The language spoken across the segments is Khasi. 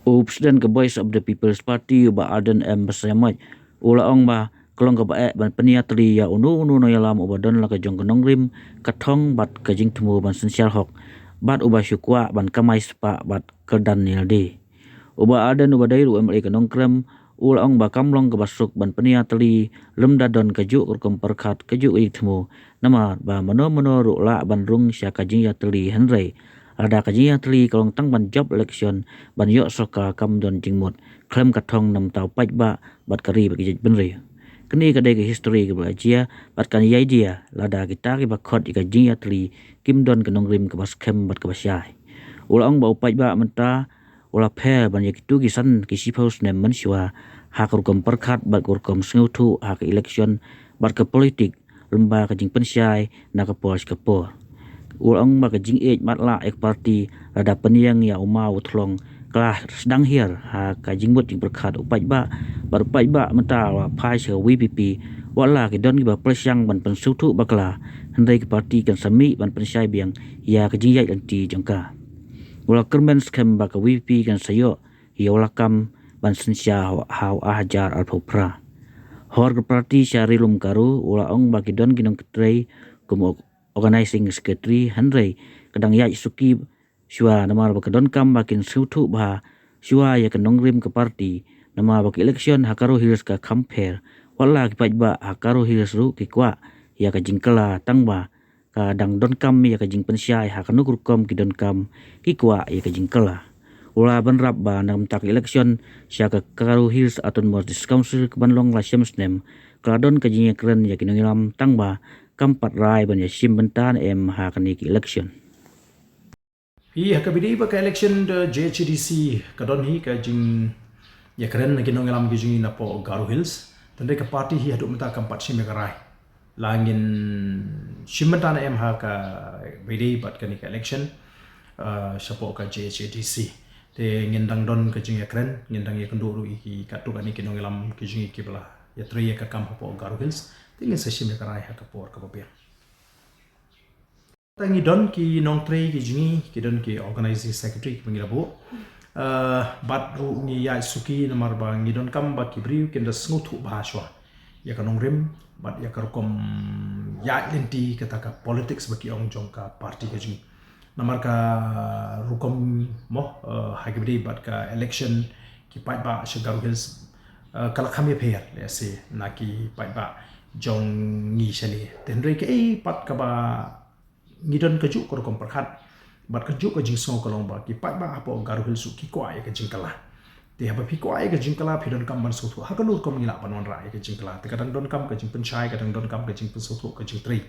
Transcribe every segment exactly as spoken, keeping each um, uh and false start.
U President ka Voice of the People's Party, u Bah Ardent M Basaiawmoit, u la ong ba ka long kaba eh ban pynïatylli ïa uno uno u nongïalam uba don la ka jong ka nongrim, ka thong bad ka jingthmu ban synshar hok, bad uba shu kwah ban kamai spah bad kyrdan ïalade. U Bah Ardent uba dei ruh u M L A ka Nongkrem, u la ong ba kam long kaba suk ban pynïatylli lymda don kajuh ka rukom pyrkhat, kajuh ka jingthmu, namar ba mano mano ruh lah ban rung sha ka jingïatylli, hynrei lada ka jingïatylli ka long tang ban jop election, ban ïoh sorkar, kam don jingmut khlem ka thong na ka bynta u paidbah bad ka ri bad ka jaitbynriew. Kane ka dei ka history kaba la jia bad kan ïai jia lada kita kiba khot ïa ka jingïatylli kim don ka nongrim kaba skhem bad kaba shai. U la ong ba u paidbah mynta u la pher ban ïa kito ki san ki shiphew snem mynshuwa ha ka rukom pyrkhat bad ka rukom sngewthuh ha ka election bad ka politik, lem bad ka jingpynshai na ka por sha ka por. U la ong ba ka jingïeit matlah ïa ka party lada pynïeng ïa u maw u thlong, ka la sdang hiar ha ka jingmut jingpyrkhat u paidbah, bad u paidbah mynta u la phai sha ka V P P, wat la ki don kiba pyrshang ban pynsngewthuh bakla, hynrei ka party kan sa mih ban pynshai biang ïa ka jingïaid lynti jong ka. U la kyrmen skhem ba ka V P P kan sa ïoh ïa u lakam ban synshar ha u ar hajar arphew phra. Hor ka party sha Ri Lum Garo, u la ong ba ki don ki nongtrei kum u Organizing Secretary, hynrei ka dang ïaid suki shuwa namar ba ka donkam ba kin sngewthuh bha shuwa ïa ka nongrim ka party, namar ba ka election ha Garo Hills ka kham pher, wat la ki paidbah ha Garo Hills ruh ki kwah ïa ka jingkylla, tang ba ka dang donkam ïa ka jingpynshai ha kano ka rukom ki donkam, ki kwah ïa ka jingkylla. U la bynrap ba na ka bynta ka election sha ka Garo Hills Autonomous District Council kaban long la shi snem, ka la don ka jingïakren ïa ki nongïalam, tang ba kam pat rai ban ïashim bynta ne em ha kane ka election. Hi ha kaba ïadei bad ka election da J H A D C, ka don hi ka jingïakren na ki nongïalam ki jong ngi napoh Garo Hills. Tang dei ka party hi haduh mynta kam pat shim ïa ka rai la ngin shim bynta ne em ha kaba ïadei bad kane ka election, ah, shapoh ka J H A D C. Te ngin dang don ka jingïakren, ngin dang ïakynduh ruh ïa ki katto katne ki nongïalam ki jong ngi kiba la ïatrei ïa ka kam hapoh Garo Hills. Te ngin sa shim ïa ka rai ha ka por kaba biang. Te ngi don ki nongtrei ki jong ngi, ki don ki organizing secretary kiba ngi la buh. Eh, bad ruh ngi ïaid suki namar ba ngi donkam ba ki briew kin da sngewthuh bha shuwa ïa ka nongrim bad ïa ka rukom ïaid lynti kata ka politics ba ki ong jong ka party ka jong ngi. Namar ka rukom mo, eh, ha kaba ïadei bad ka election, ki paidbah sha Garo Hills, eh, ka la kham ïapher lehse na ki paidbah jong ngi shane. Te hynrei kaei pat kaba ngi don kajuh ka rukom pyrkhat bad kajuh ka jingsngew ka long ba ki paidbah hapoh Garo Hills ruh ki kwah ïa ka jingkylla. Te haba phi kwah ïa ka jingkylla, phi donkam ban sngewthuh ha kano rukom ngi lah ban wanrah ïa ka jingkylla. Te ka dang donkam ka jingpynshai, ka dang donkam ka jingpynsngewthuh, ka jingtrei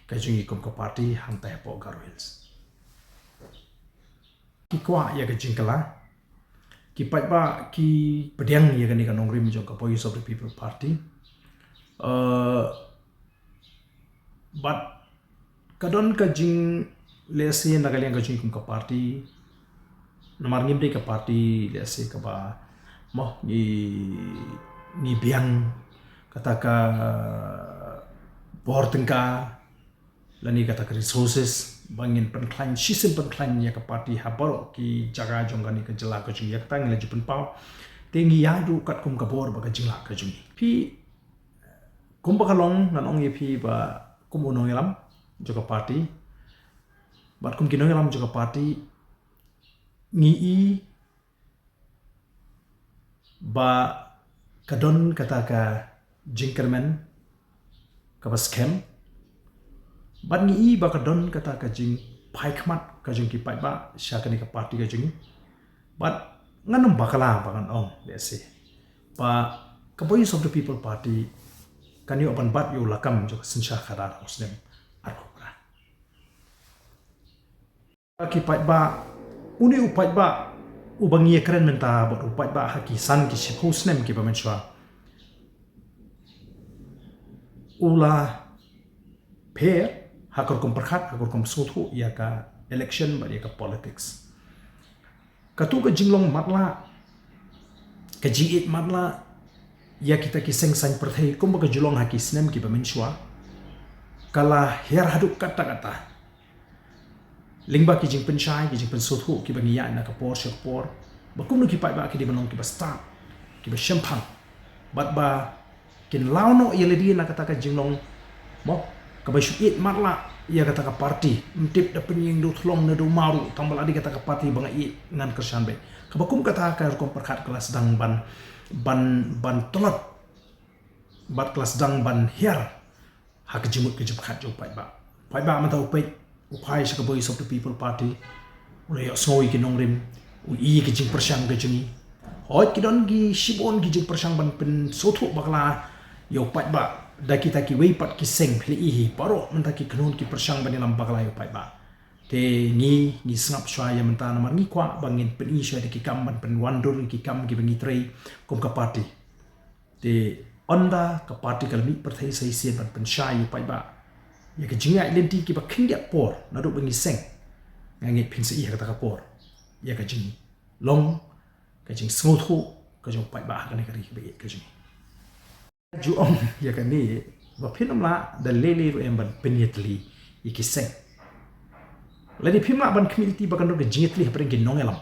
ka jong ngi kum ka party hangtai hapoh Garo Hills. Ki kwah ïa ka jingkylla, ki paidbah ki pdiang ïa kane ka nongrim jong ka Voice of the People Party. Eh, bad ka don ka jing, lehse na ka liang ka jong ngi kum ka party, namar ngim dei ka party lehse kaba mo ngi, ngi biang kata ka bor tyngka lane kata ka resources ba ngin pynkhlaiñ, shisien pynkhlaiñ ïa ka party ha baroh ki jaka jong kane ka jylla ka jong ngi. Ïa kata ngi la ju pynpaw. Te ngi ïaid ruh katkum ka bor bad ka jinglah ka jong ngi. Phi, kumba ka long, ngan ong ïa phi ba kum u nongïalam jong ka party bad kum ki nongïalam jong ka party, ngi i ba ka don kata ka jingkyrmen kaba skhem, bad ngi i ba ka don kata ka jingphai khmat ka jong ki paidbah sha kane ka party ka jong ngi. Bad ngan ym bakla ba ngan ong lehse ba ka Voice of the People Party kan ïoh ban bat ïa u lakam jong ka synshar khadar ha u snem arphew phra. Ki paidbah, une u paidbah uba ngi ïakren mynta bad u paidbah ha ki san ki shiphew snem kiba mynshuwa, u la pher ha ka rukom pyrkhat, ha ka rukom sngewthuh ïa ka election bad ïa ka politics. Katto ka jinglong matlah, ka jingïeit matlah ïa kita ki seng saiñ pyrthei kumba ka ju long ha ki snem kiba mynshuwa, ka la hiar haduh katta katta. Lyngba ki jingpynshai, ki jingpynsngewthuh kiba ngi ïaid na ka por sha ka por, Ba kumno ki paidbah ki dei ban long kiba stad, kiba shemphang. Bad ba kin law noh ïa lade na kata ka jinglong, mo, kaba shu ïeit matlah ïa kata ka party. Ym tip da pynïeng da u thlong ne da u maw ruh, tang ba la dei kata ka party ba nga ïeit ngan kyrshan beit. Kaba kum kata ka rukom pyrkhat ka la sdang ban, ban, ban tlot bad ka la sdang ban hiar ha ka jingmut ka jingpyrkhat jong u paidbah. Paidbah mynta u peit, u phai sha ka Voice of the People Party, u la ïohsngew ïa ki nongrim, u ïohi ki jingpyrshang ka jong ngi. Hooid, ki don ki shibun ki jingpyrshang ban pynsngewthuh bakla ïa u paidbah da kita kiwei pat ki seng, phi la ïohi baroh mynta ki kynhun ki pyrshang ban ïalam bakla ïa u paidbah. Te ngi, ngi sngap shuwa ïa mynta namar ngi kwah ba ngin pyni shuwa da ki kam ban pynwandur ïa ki kam kiba ngi trei kum ka party. Te ynda ka party ka la mih pyrthei sa shisien ban pynshai ïa u paidbah ïa ka jingïaid lynti kiba khyndiat por naduh ba ngi seng, nga ngeit phin sa ïohi ha kata ka por ïa ka jinglong, ka jingsngewthuh ka jong u paidbah ha kane ka ri kaba ïeit ka jong ngi. Ju ong ïa kane ba phin ym lah da lei lei ruh em ban pynïatylli ïa ki seng. Lane phim lah ban khmih lynti ba kan don ka jingïatylli hapdeng ki nongïalam.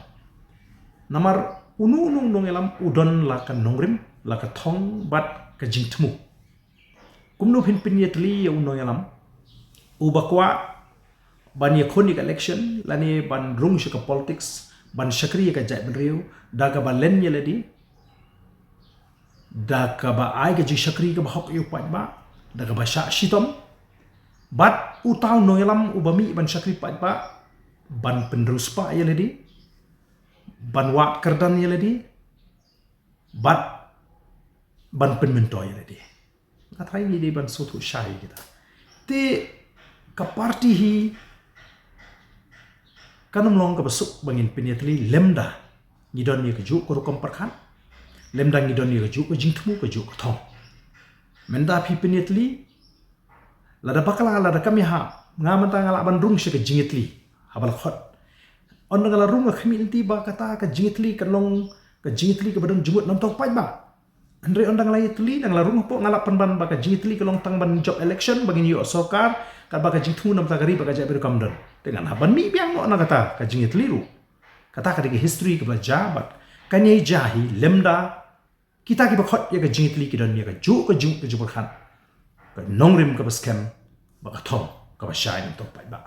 Namar uno uno u nongïalam u don la ka nongrim, la ka thong bad ka jingthmu. Kumno phin pynïatylli ïa u nongïalam uba kwah ban ïakhun ïa ka election lane ban rung sha ka politics, ban shakri ïa ka jaitbynriew da kaba len ïa lade, da kaba ai ka jingshakri kaba hok ïa u paidbah, da kaba shah shitom. Bad uta u nongïalam uba mih ban shakri paidbah, ban pynriewspah ïa lade, ban wad kyrdan ïa lade, bad ban pynmyntoi ïa lade. Nga tharai ngi dei ban sngewthuh shai ïa kita. Te ka party hi kan ym long kaba suk ba ngin pynïatylli lymda ngi don ïa kajuh ka rukom pyrkhat, lymda ngi don ïa kajuh ka jingthmu, kajuh ka thong. Mynta phi pynïatylli, lada bakla, lada kam ïahap, nga mynta nga lah ban rung sha ka jingïatylli haba la khot. Ynda nga la rung, nga khmih lynti ba kata ka jingïatylli kan long ka jingïatylli kaba don jingmut namar u paidbah. Hynrei ynda nga la ïatylli, ynda nga la rung hapoh, nga lah pynban ba ka jingïatylli ka long tang ban jop election, ba ngin ïoh sorkar, katba ka jingthmu namar ka ri bad ka jaitbynriew kam don. Te ngan hap ban mih biang noh na kata ka jingïatylli ruh. Kata ka dei ka history kaba la jia bad kan ïai jia hi lymda kita kiba khot ïa ka jingïatylli ki don ïa kajuh ka jingmut, ka jingpyrkhat, ka nongrim kaba skhem bad ka thong kaba shai namar u paidbah.